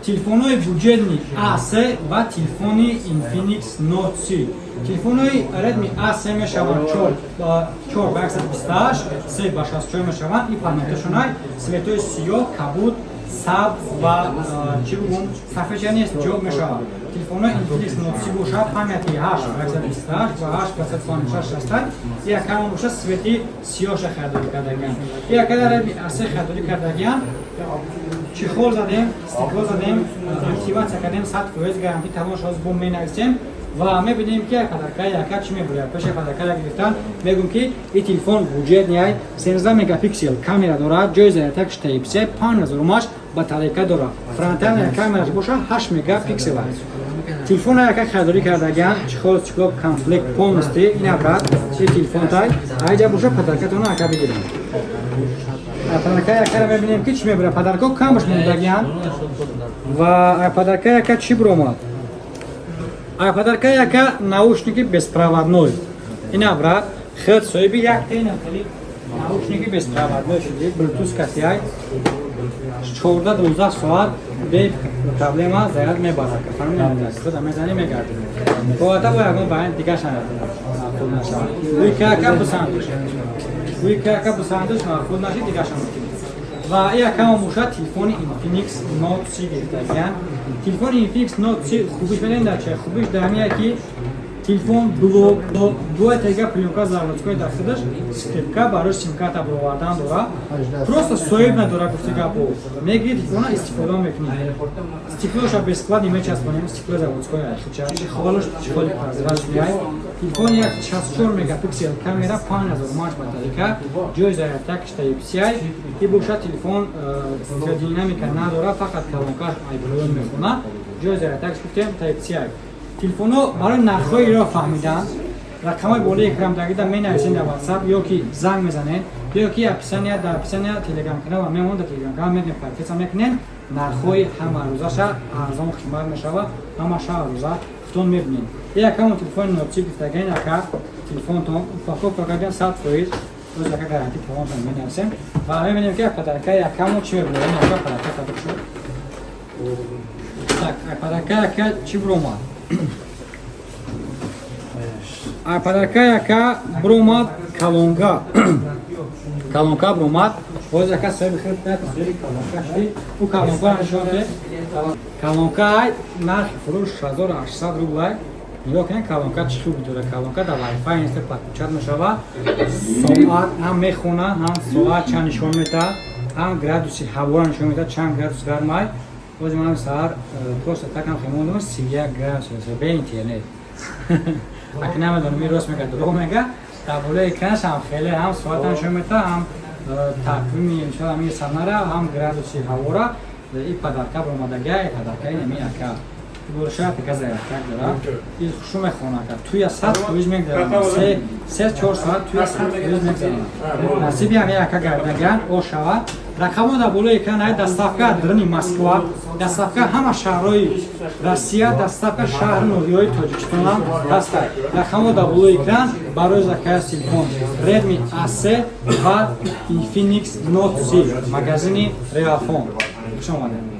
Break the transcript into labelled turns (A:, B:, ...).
A: Телефонҳои бюджетный A3 ва телефони Infinix Note 30. Телефонҳои Redmi A3 мешаванд 4 ба 128, 3 ба 64 мешаванд. И памяташонай цветои сиёҳ, кабуд, сабз ва чӣ бигӯм, сафедча нест, ҷо мешавад. Телефонҳои Infinix Note 30 бошад, памяти 8 ба 128 ва 8 ба 156 ҳастанд. И якама бошад, цвети сиёҳша харидорӣ кардагианд. И якада Redmi A3 харидорӣ кардагианд. Чехол задем, стекло задем, активация кардем, 100% гарантӣ тамом шуд. Бо менависем ва мебинем, ки подаркаи яка чӣ мебурад. Пеши подаркая гирифтан мегӯм, ки ин телефон бюджетный, 17 мегапиксел камера дорад, ҷои зарядкаш Type-C, 5000 мАч батарейка дорад, фронтальная камераш боша 8 мегапиксел аст. Телефона яка харидорӣ кардагиан, чехол, стекло комплект полностью. Ина, брат, чи телефон тай айҷа боша, подаркатона ака бигирем. Подарка якара мебинем, ки чӣ мебурад. Подарко камаш мондагиан ва подарка яка чӣ биромад? А подарка яка наушники беспроводной. Ина, брат, хел соҳиби якта ина хели наушники беспроводной шуди, Bluetooth касиай, 14-12 соат бе проблема заряд мебарад. Фаҳмидам, худа мезанӣ, мегардӣ. Боята бо ягон вариант дигаш маъқул нашавад. Уи кака бисандуш. Уи кака бисандуш, маъқул нашид, дигаша мумкин. Ва якама бошад, телефони Infinix Note 30 гирифтагиян. Телефони Infinix Note 30 хубиш медонед дар чия? Хубиш дар ҳамия, ки телефон блок дуа тега плёнка заводской дар худаш, скрепка барои симкарта баровардан дора, просто соҳиб надора. Гуфти гапо, мегири телефона, истифода мекунӣ. Стеклоша бесплатно мечаспонем, стекло заводской айхича, чехолаш чехоли прозрачный. Телефон як 64 мегапиксел камера, 5000 мАч батарейка, ҷои зарядкаш Type-C. И бошад, телефон динамика надора, фақат колонкаш айблоён мехона. Ҷои зарядкаш гуфтем, Type-C. Телефонҳо барои нархҳои иро фаҳмидан рақамҳои болои экран дагида менависен дар WhatsApp ё ки занг мезанед, ё ки описания, дар описания Телеграм канал мемонад, дар Телеграм канал мегӯем, подписаться мекунед. Нархҳои ҳамарӯзаша арзон қимат мешавад, ҳамаша рӯза худтон мебинед. Якамон телефони Note 30 гуфтагин, ака, телефонтон упаковка кардем, 100% рӯз яка гарантӣ талонтон менависем ва мебинем, ки подарка якамон чӣ мебинем. Яка подарка табик шуд. Так, подарка яка чӣ биромад? А подарка яка биромад колонка. Колонка биромад. Боз яка соҳиби хел соҳиби колонка шуди. Ӯ колонка нишон де. Колонка ай нархи фурӯш 6800 рублай. Нигоҳ кунед, колонка чӣ хуб дора. Колонка дар Wi-Fi нест, подключать мешава. Соат ҳам мехона, ҳам соат чанд нишон медиҳад, ҳам градуси ҳавора нишон медиҳад, чанд градус гармай. Боз ман саҳар просто такам хемондам, 31 градус бе интернет. Аки намедонам, ин рост мега, дурӯғ мега. Дар болои экранаш ҳам хеле ҳам соата нишон медиҳад, ҳам тақвими мисол ҳамин санара, ҳам градуси ҳавора. И подарка баромадагия, и подарка ин ака боршаф газа як дора. И хушу мехона, ака, туя 100% мегзарона, 3-4 соат туя 100% мегзарона. Насиби ҳами ака гардаган о шавад. Рақамҳо дар болои экран ай. Доставка даруни Москва, доставка ҳама шаҳрҳои Россия, доставка шаҳру ноҳияҳои Тоҷикистонам ҳастад. Рақамҳо дар болои экран барои заказ телефон Redmi A3 ва Infinix Note 30, магазини Реалфон. Хуш омадед.